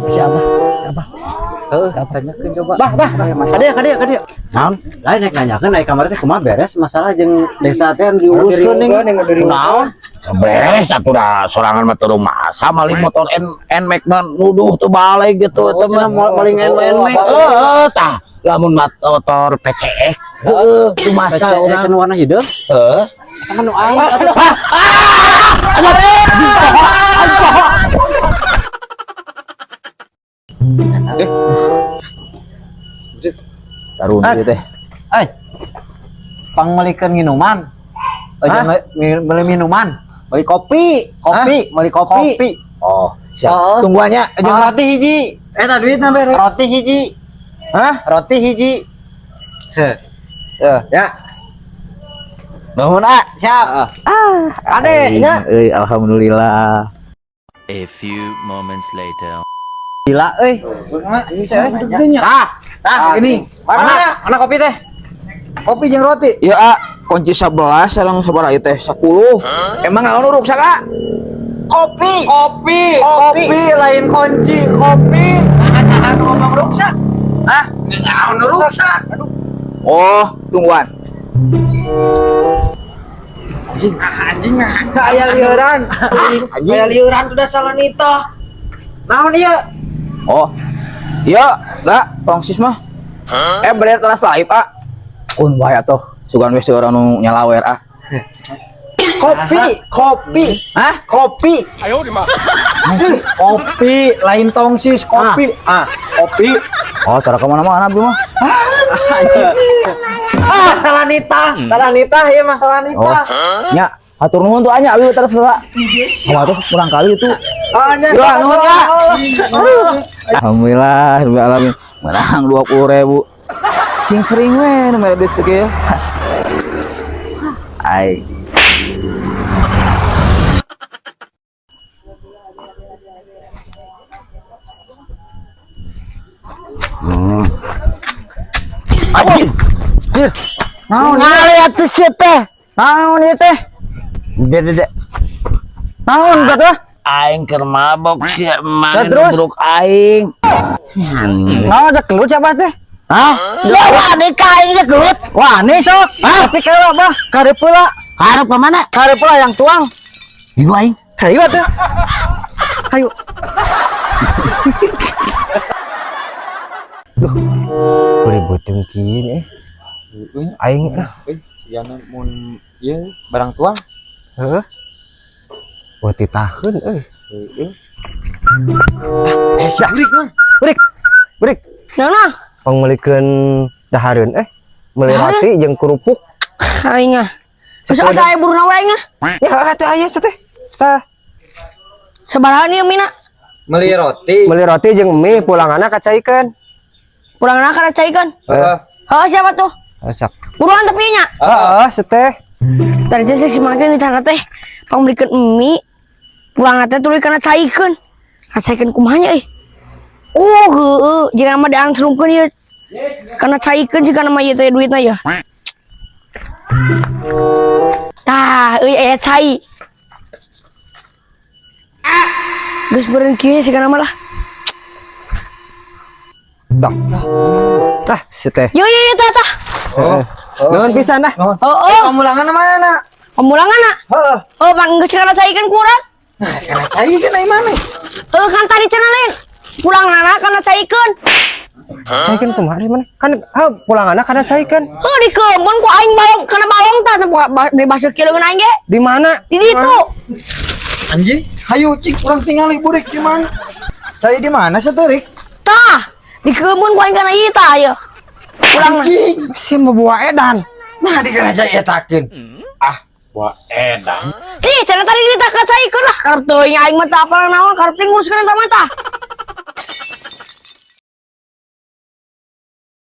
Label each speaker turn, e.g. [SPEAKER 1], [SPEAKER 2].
[SPEAKER 1] Siapa? Siapa?
[SPEAKER 2] Heuh, tanyakeun coba.
[SPEAKER 1] Bah, bah. Kadieu, kadieu, kadieu.
[SPEAKER 2] Naon? Lain rek nanyakeun ai kamari teh kumaha beres masalah jeung desa teh anu diuruskeun ning. Naon?
[SPEAKER 3] Beres atuh da sorangan mah teu masa maling motor N Nmax mah nuduh teu balik gitu
[SPEAKER 2] Oh,
[SPEAKER 3] eta
[SPEAKER 2] cenah
[SPEAKER 3] mah.
[SPEAKER 2] maling Nmax.
[SPEAKER 3] Heeh, tah lamun motor PCX heueuh teu masa
[SPEAKER 2] PCX
[SPEAKER 3] urang.
[SPEAKER 2] kan warna hideung.
[SPEAKER 3] Heeh.
[SPEAKER 2] Eta mah nu aing atuh.
[SPEAKER 3] Tarun
[SPEAKER 2] Ah.
[SPEAKER 3] ieu teh.
[SPEAKER 2] Ai. Pangmeulikeun minuman. Oh, jangan beli minuman. Beli kopi, kopi, beli kopi.
[SPEAKER 1] Kopi.
[SPEAKER 3] Oh, siap.
[SPEAKER 2] Heeh.
[SPEAKER 3] Tungguannya.
[SPEAKER 2] Jeung roti hiji.
[SPEAKER 1] Eta duitna bere.
[SPEAKER 2] Roti hiji.
[SPEAKER 3] Hah?
[SPEAKER 2] Roti hiji.
[SPEAKER 1] Ya.
[SPEAKER 2] Ya.
[SPEAKER 3] Nuhun ah,
[SPEAKER 1] Siap. Ade, nya.
[SPEAKER 3] Euy, alhamdulillah.
[SPEAKER 4] A few moments later.
[SPEAKER 2] Gila euy.
[SPEAKER 1] Tah, tah ini. Mana? Mana kopi teh? Kopi jeung roti.
[SPEAKER 5] Ya, ah, kunci 11 sareng sabaraha ieu teh? 10. Emang naon nu ruksak, ah?
[SPEAKER 1] Kopi. Kopi. Kopi, lain kunci, kopi. Nah, saha nu ngomong ruksak? Hah? Naon nu ruksak? Aduh.
[SPEAKER 5] Oh, tungguan.
[SPEAKER 1] Anjing, ah, anjing nah. Aya lieuran. Aya lieuran udah salah nita. Naon ieu?
[SPEAKER 5] Oh. Iya, enggak, tongsis mah. Eh, bener teras live, ah. Kun wae atuh. Sugan we urang nu nyalawer, ah.
[SPEAKER 1] Kopi, kopi.
[SPEAKER 5] Hah?
[SPEAKER 1] Kopi.
[SPEAKER 6] Kopi, lain tongsis, kopi. Ah, kopi.
[SPEAKER 5] Oh, tara kemana-mana abdi mah.
[SPEAKER 1] Ah, salah nita.
[SPEAKER 2] Salah nitah ieu mah.
[SPEAKER 1] Salah
[SPEAKER 5] Oh.
[SPEAKER 1] nita.
[SPEAKER 5] Nya, hatur nuhun tuh anya abdi teras heula. Kumaha tuh kurang kali itu.
[SPEAKER 1] Ah, nya.
[SPEAKER 5] Ya, nuhun ya. Alhamdulillah, rabbil alamin. Menang 20.000. Sing sering we nu mere duit teh kieu. Ai.
[SPEAKER 3] Anjir.
[SPEAKER 1] Naon?
[SPEAKER 3] Ngale atuh sia teh.
[SPEAKER 1] Naon ieu teh?
[SPEAKER 3] Dede dede.
[SPEAKER 1] Naon batuh?
[SPEAKER 3] Aing keur mabok sia
[SPEAKER 1] Lah,
[SPEAKER 3] maneh
[SPEAKER 1] terus?
[SPEAKER 3] nubruk aing.
[SPEAKER 1] Naon ada kelut siapa teh?
[SPEAKER 3] Hah? Sia wani ka aing ge gelut.
[SPEAKER 1] Wah, nih sok. Tapi kalau bah, karep pula.
[SPEAKER 3] Karep ka mana?
[SPEAKER 1] Karep pula yang tuang.
[SPEAKER 3] Ibu aing.
[SPEAKER 1] Hayu atuh. Hayu.
[SPEAKER 6] Ribut kieu eh. Aing ah.
[SPEAKER 2] Sigana mun ieu barang tuang.
[SPEAKER 6] Heeh. Wah, titaheun euy.
[SPEAKER 2] Heeh.
[SPEAKER 1] Eh, siap. Burik, Mang.
[SPEAKER 6] Burik. Burik.
[SPEAKER 7] Nah,
[SPEAKER 6] Pangmeulikeun dahareun eh. Meuli roti jeung kerupuk.
[SPEAKER 7] aing ah. Terus asa aya buruna we aing ah.
[SPEAKER 6] Ya atuh aya teh. Tah,
[SPEAKER 7] Sabaraha ieu mina?
[SPEAKER 2] Meuli roti.
[SPEAKER 6] meuli roti jeung mie pulanganna kacaikeun.
[SPEAKER 7] Pulangna kana caikeun.
[SPEAKER 6] Heeh.
[SPEAKER 7] Heeh, siapa tuh?
[SPEAKER 6] Sok.
[SPEAKER 7] Buruan tapi nya.
[SPEAKER 6] Heeh, seteh.
[SPEAKER 7] Tadi teh si Mang teh ditanya teh pangmeulikeun mie. Pulangna teh tuluy kana caikeun. Kacaikeun kumaha nya euy? Oh, heueuh, jeung mah daan selungkeun ieu. Kana caikeun sih kana mah ieu teh duitna ya. Tah, euy aya cai. Geus beureun kieu sih kana mah lah.
[SPEAKER 6] Tah. Tah, seteh.
[SPEAKER 7] Yo yo yo tah tah.
[SPEAKER 6] Heeh. Nuhun pisan dah.
[SPEAKER 7] Oh, oh.
[SPEAKER 1] Pamulangan mana?
[SPEAKER 7] Pemulangan
[SPEAKER 1] Heeh.
[SPEAKER 7] Oh, pan geus kana caikeun kurang.
[SPEAKER 1] Nah, kana caikeun ai mana?
[SPEAKER 7] Heuh kan tadi cenah lain. Pulang nana kana caikeun.
[SPEAKER 6] Caikeun kumaha di mana? Kan ah pulanganna kana caikeun.
[SPEAKER 7] Heuh di kebun ku aing balong kana balong tah di basuh kieu leungeun aing ge.
[SPEAKER 6] Di mana?
[SPEAKER 7] Di ditu.
[SPEAKER 1] Anjing, hayu cik urang tingali burik di mana? Cai di mana seterik?
[SPEAKER 7] Tah, di kebun ku aing kana ieu tah ieu. Pulang
[SPEAKER 1] Anjing,
[SPEAKER 6] Si mau bawa edan.
[SPEAKER 1] nah di kana cai etakeun.
[SPEAKER 3] Ah, wah edan.
[SPEAKER 7] Ih, cenah tadi kita ka caikeun lah karep teuing aing mah teu apal naon karep teh nguruskeun eta mah tah.